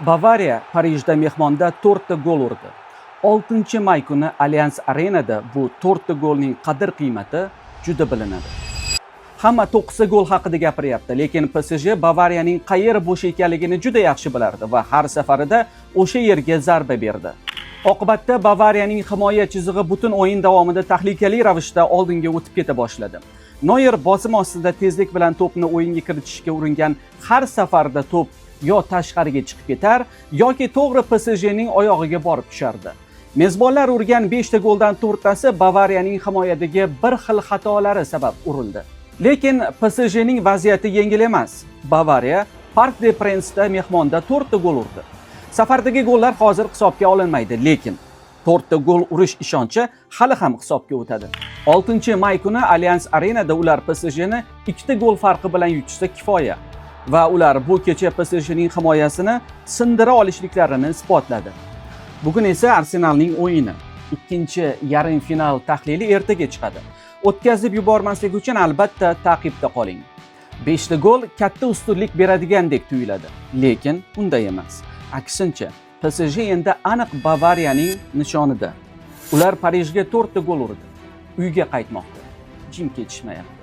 Bavariya Parijda mehmonda 4 ta gol urdi. 6 may kuni Allianz Arenada bu 4 ta golning qadr qiymati juda bilinadi. Hamma 9 ta gol haqida gapiryapti, lekin PSG Bavariyaning qayeri bo'sh ekanligini juda yaxshi bilardi va har safarida o'sha yerga zarba berdi. Oqibatda Bavariyaning himoya chizig'i butun o'yin davomida tahlikali ravishda oldinga o'tib keta boshladi. Noyer bosim ostida tezlik bilan to'pni o'yinga kiritishga uringan har safarda to'p yo tashqariga chiqib ketar yoki to'g'ri PSJning oyog'iga borib tushardi. Mezbonlar urgan 5 ta goldan 4 tasi Bavariyaning himoyadagi bir xil xatolari sabab urildi. Lekin PSJning vaziyati yengil emas. Bavariya Parc des Princes mehmonda 4 ta gol urdi. Safardagi gollar hozir hisobga olinmaydi, lekin 4 ta gol urish ishonchi hali ham hisobga o'tadi. 6 may kuni Allianz Arenada ular PSJni 2 ta gol farqi bilan yutishsa kifoya. Va ular bu kecha PSJning himoyasini sindira olishliklarini isbotladi. Bugun esa Arsenalning o'yini. Ikkinchi yarim final tahlili ertaga chiqadi. O'tkazib yubormaslik uchun albatta ta'qibda qoling. 5 ta gol katta ustunlik beradigandek tuyuladi, lekin unday emas. Aksincha, PSG endi aniq Bavariyaning nishonida. Ular Parijga 4 ta gol urdi. Uyga qaytmoqda. Jim ketishmayapti.